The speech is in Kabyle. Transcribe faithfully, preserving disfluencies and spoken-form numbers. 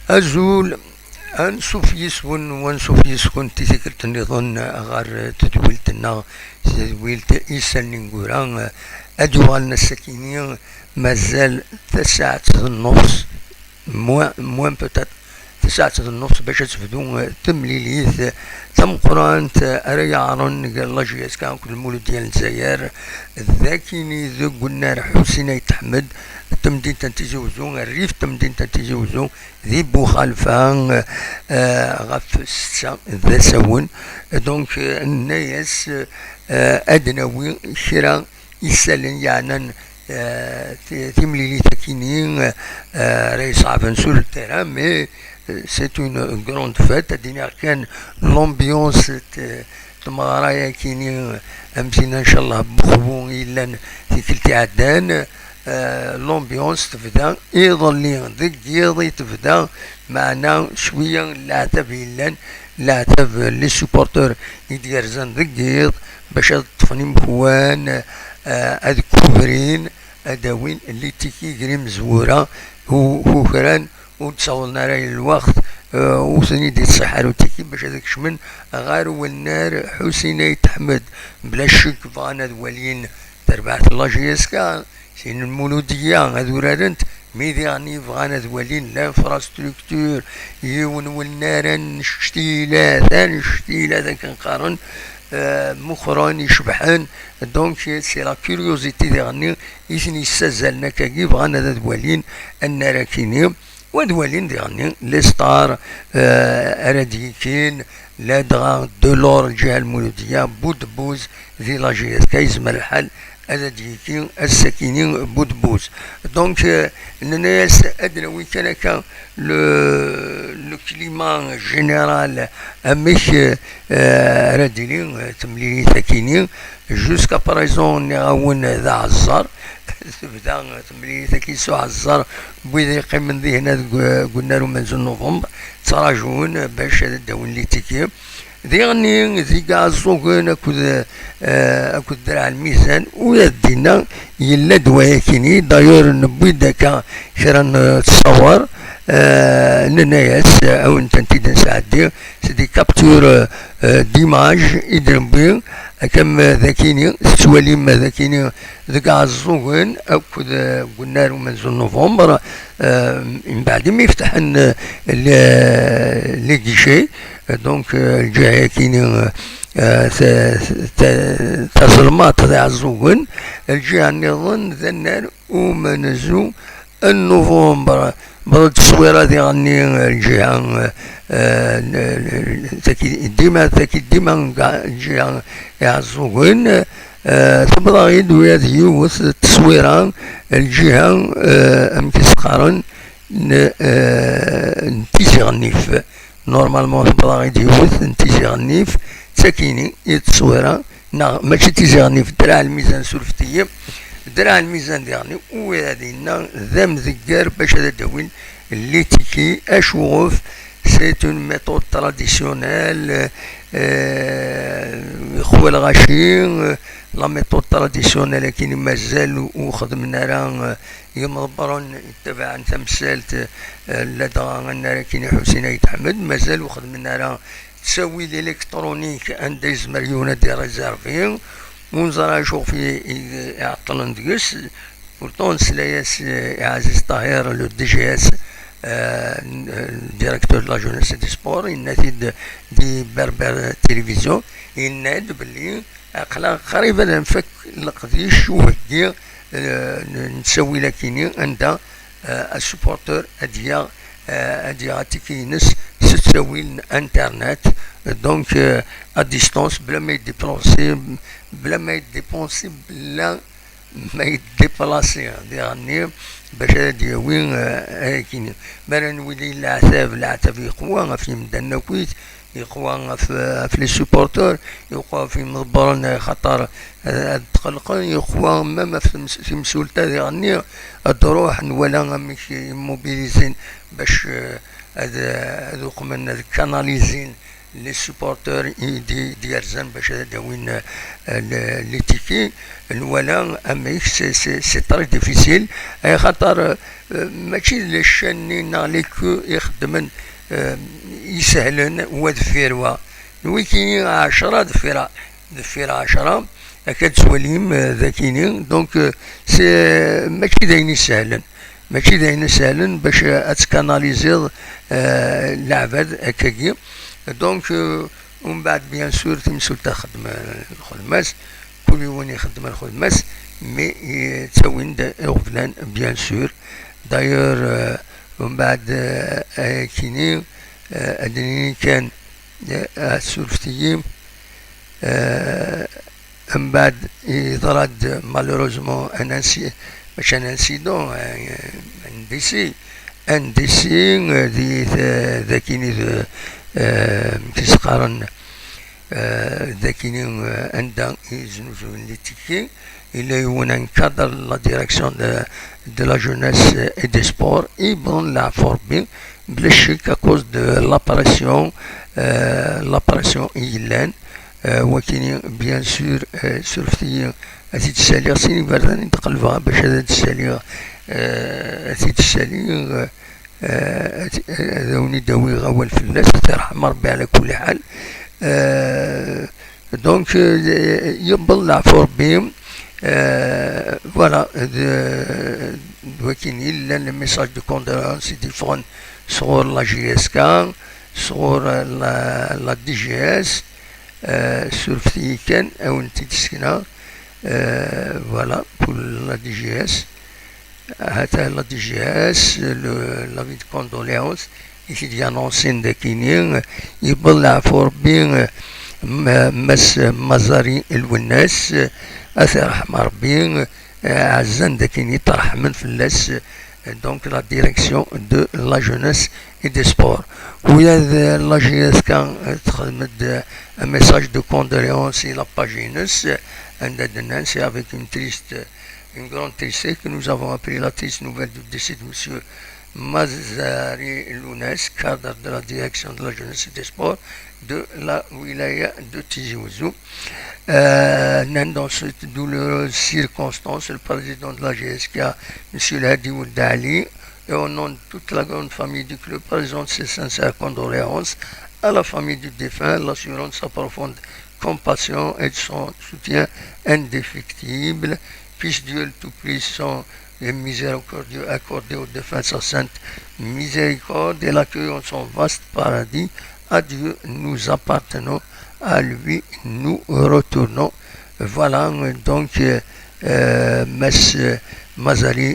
Azul, ansuf yis-wen u ansuf yis-kent i tikkelt nniḍen ɣer tedwilt-nneɣ, tedwilt Isallen Ineggura. Ad d-uɣalen ass-akini, mazal tasaɛet d nnefs, moins, moins peut-être, tasaɛet d nnefs bac ad tebdu temlilit tameqqrant ara yeɛren gar la J S K akked Lmuludya n Lezzayer, d akini deg unnar Ḥusin Ayt Ḥmed, tamdint n Tizi Uzzu, rrif n temdint n Tizi Uzzu, di Buxalfa, eh, ɣef ssetta d asawen. Donc, eh, nenna-yas, eh, ad nawi kra isallen yeɛnan, eh, ti-, timlilit akini, eh, ara yesɛaben sur le terrain, mais, eh, c'est une grande fête, ad d-iniɣ kan l'ambiance t-, tmeɣra-yakini, am tin, ncallah, n Buxbu yellan tikkelt iɛeddan, eh, l'ambiance tebda iḍelli, deg yiḍ i tebda, meɛna cwiya n leɛtab yellan, leɛtab n les supporteurs i d-yerzan deg yiḍ, bac ad ṭṭfen imekwan, eh, ad kubrin, ad d-awin litiki gar imezwura, u-, ukran ur d-ssawḍen ara i lweqt, eh, ur ten-id-iṣṣiḥ ara utiki bac ad kecmen ɣer wennar Ḥusin Ayt Ḥmed. Bla ccek bɣan ad walin tarbaɛt n la J S K, sin Lmuludya ad urarent, mi diɣen bɣan ad walin l'infrastructure, yiwen wennar annect-ilat, annect-ilat akken qqaren, eh, meqqren, icebḥen. Donc, c'est la curiosité diɣen i ten-yessazzalen akkagi, bɣan ad, ad walin annar akini, u ad walin diɣen les stars, eh, ara d-yekin, ladɣa Delors, lǧiha n Lmuludya, Boudbouz di la J S K, yezmer lḥal ad d-yeki ass-akini Boudbouz. Donc, eh, nenna-yas ad d-nawi kan akka le, le climat général, amek, eh, ara d-tili, eh, temlilit akini. Jusqu'à présent, nniɣ-awen d aɛeẓẓer. Tebda temlilit-agi s uɛeẓẓer n wid yeqqimen dihin deg, deg unnar umenzu n Nuvember, ttraǧun bac ad d-awin litiki. Diɣenni, deg Iɛeẓẓugen akked, eh, akked Draɛ Lmizan, ula d dinna yella-d wayakini. D'ailleurs, newwi-d akka kra n ttṣawar, eh, nenna-yas, eh, ad awen-tent-id-nesɛeddi. C'est des captures, eh, d'images i d-newwi, akka am dakini, tettwalim dakini deg Iɛeẓẓugen akked, eh, deg unnar umenzu n Nuvember, eh, mbeɛd imi fetḥen, eh, les, les guichets, eh, donc, eh, lǧiha-yakini, eh, ta-, ta-, tazelmaḍt d Iɛeẓẓugen, lǧiha nniḍen d annar umenzu n Nuvember. Bḍa-d tteswira diɣenni, eh, lǧiha, eh, n-, n-, taki dima, taki dima nga lǧiha Iɛeẓẓugen, eh, tebḍa-yi-d ula d yiwet tteswira, lǧiha, eh, amek i s-qqaren, n, eh, n Tizi Ɣennif. Normalement, tebḍa-yi-d yiwet n Tizi Ɣennif, d takini i d tteswira, neɣ mačči Tizi Ɣennif, Draɛ Lmizan, surfet-iyi. Draɛ Lmizan diɣenni, ula dinna d amdegger bac ad d-awin litiki, acuɣef, c'est une méthode traditionnelle, eh, ixwa lɣaci, eh, la méthode traditionnelle akini mazal ur xedmen ara, eh, yimḍebbren yettabaɛen tamsalt, eh, ladɣa annar akini Ḥusin Ayt Ḥmed, mazal ur xedmen ara ttawil électronique anda yezmer yiwen ad d-iréservi. Ur neẓri acu ɣef i, i, iɛeṭṭlen deg-s. Pourtant, nesla-yas, eh, i Ɛziz Ṭahir, le D G S, eh, n-, eh, directeur de la jeunesse et des sports, yenna-t-id di Berbère Télévision, yenna-d belli aql-aɣ qrib ad nfak leqdic uheggi, eh, n, n ttawil akini, anda, eh, asupporter ad yaɣ, eh, ad yaɣ atiki-ines s ttawil n internet, donc, eh, à distance, bla ma yeddiplasi, bla ma yeddiplasi, bla ma yeddiplasi diɣenni bac ad d-yawi, eh, ayakini. Mi ara nwili leɛtab, leɛtab yeqwa ɣef yimdanen akkit, yeqwa ɣef, ɣef les supporters, yeqwa ɣef yimḍebbren, eh, xaṭer, eh, ad tqellqen, yeqwa même ɣef tims-, timsulta diɣenni ad d-ruḥ, nwala amek immobilizin bac, eh, ad, ad uqmen, ad kanalizin les supporters i d-, d-yerzan bac ad d-awin, eh, le-, les tickets, nwala amek c'est, c'est, c'est très difficile, axaṭer, eh, mačči d les chaînes neɣ les queues ixeddmen, eh, isehlen wa deffir wa. Wikini ɛecra deffir, deffir ɛecra, akka d-tettwalim, eh, dakini. Donc, eh, c'est, mačči d ayen isehlen. Mačči d ayen isehlen bac ad tkanaliziḍ, eh, leɛbad akkagi. Donc, eh, umbeɛd, bien sûr, timsulta txeddem, eh, lxedma-s, kul yiwen ixeddem lxedma-s, mais, eh, ttawin-d iɣeblan, bien sûr. D'ailleurs, eh, umbeɛd, eh, ayakini, eh, ad d-nini kan, eh, surfet-iyi, eh, Mbeɛd yeḍra-d, malheureusement, un inci-, mačči un incident, un, un décès, un décès, eh, di t-, dakini d, eh, amek i s-qqaren, eh, dakini, eh, anda i znuzuyen les tickets, yella yiwen, un cadre de la direction de, de la jeunesse et des sports, i yewwḍen leɛfu Rebbi, bla ccek, à cause de la pression, eh, la pression i yellan. Eh, wakini, bien sûr, eh, surfet-iyi, ad t-id-ssaliɣ sin iberdan i d-qelbeɣ bac ad t-id-ssaliɣ, eh, ad t-id-ssaliɣ, eh, ad, ad awen-id-awiɣ awal fell-as, ad t-irḥem Rebbi ɛla kulli ḥal. Eh, donc, eh, yewweḍ leɛfu Rebbi, eh, voilà, d, d wakini llan les messages de condoléances i d-yeffɣen sɣur la J S K, sɣur, eh, la, la D G S, eh, surfet-iyi kan, ad wen-t-id-sekneɣ. Eh, voilà, pour la D G S. Hata la D G S, le, l'avis de condoléances, i t-id-yanonsin dakini, yewweḍ leɛfu Rebbi, m-, Mass Mazari Lwennas, ad t-irḥem Rebbi, eh, ɛezzan dakini, ṭerḥmen fell-as, eh, donc la direction de la jeunesse et des sports. Wiyaḍ, eh, la J S K, eh, texdem-d, eh, un message de condoléances i la page-ines, eh, anda d-nnan, c'est avec une triste, une grande tristesse que nous avons appris la triste nouvelle du décès de monsieur Mazari Lwennas, cadre de la direction de la jeunesse et des sports de la wilaya de Tizi Ouzou. Euh, dans cette douloureuse circonstance, le président de la J S K, monsieur Lhadi Ould Ali, et au nom de toute la grande famille du club, présente ses sincères condoléances à la famille du défunt, l'assurant de sa profonde compassion et de son soutien indéfectible. Puisse Dieu le Tout-Puissant et Miséricordieux accorder au défunt sa sainte miséricorde et l'accueillir en son vaste paradis. Adieu, nous appartenons, à lui nous retournons. Voilà, donc, euh, euh, Mass, euh, Mazali